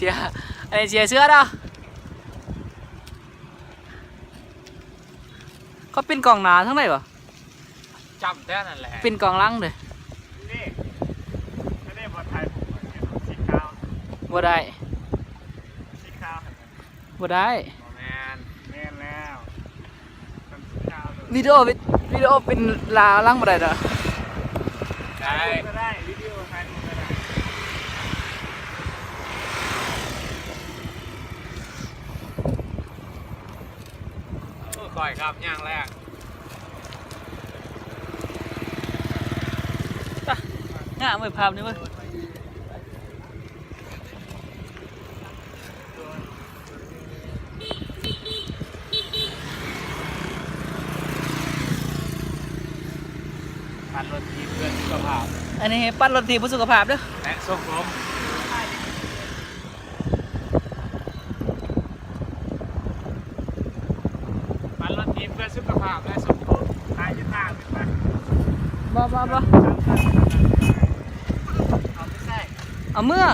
ເສຍ ອັນນີ້ເສຍເສື້ອເດີ້. ເຂົາປິ່ນກ້ອງໜ້າທາງໃດວະ? ຈ້ຳແຕ່ນັ້ນແຫຼະ ປິ່ນກ້ອງຫຼັງເດ້. ນີ້ ອັນນີ້ບໍ່ຖ່າຍຮູບ ສີຂາວ ບໍ່ໄດ້ ສີຂາວ ບໍ່ໄດ້. ບໍ່ແມ່ນ ແມ່ນແລ້ວ ມັນສີຂາວເລີຍ. ວິດີໂອ ວິ ວິດີໂອເປັນໜ້າຫຼັງບໍ່ໄດ້ເດີ້? ໄດ້ ກໍໄດ້ ວິດີໂອຖ່າຍຮູບກໍໄດ້. ໂອ້ ຂ້ອຍຄັບຍ່າງແລກ ຕະ ງາມເວີ້ຍ ພາບນີ້ເວີ້ຍ. ປັ່ນລົດຖີບເພື່ອສຸຂະພາບ ອັນນີ້ປັ່ນລົດຖີບເພື່ອສຸຂະພາບເດີ້ ແລະ ຊົງລົມ. ປັ່ນລົດຖີບເພື່ອສຸຂະພາບ ແລະ ຊົງລົມ. ຖ່າຍຢູ່ທາງນີ້ໄປ ບໍ່ ບໍ່ ບໍ່ ເອົາໄປໃສ່ ເອົາເມືອ.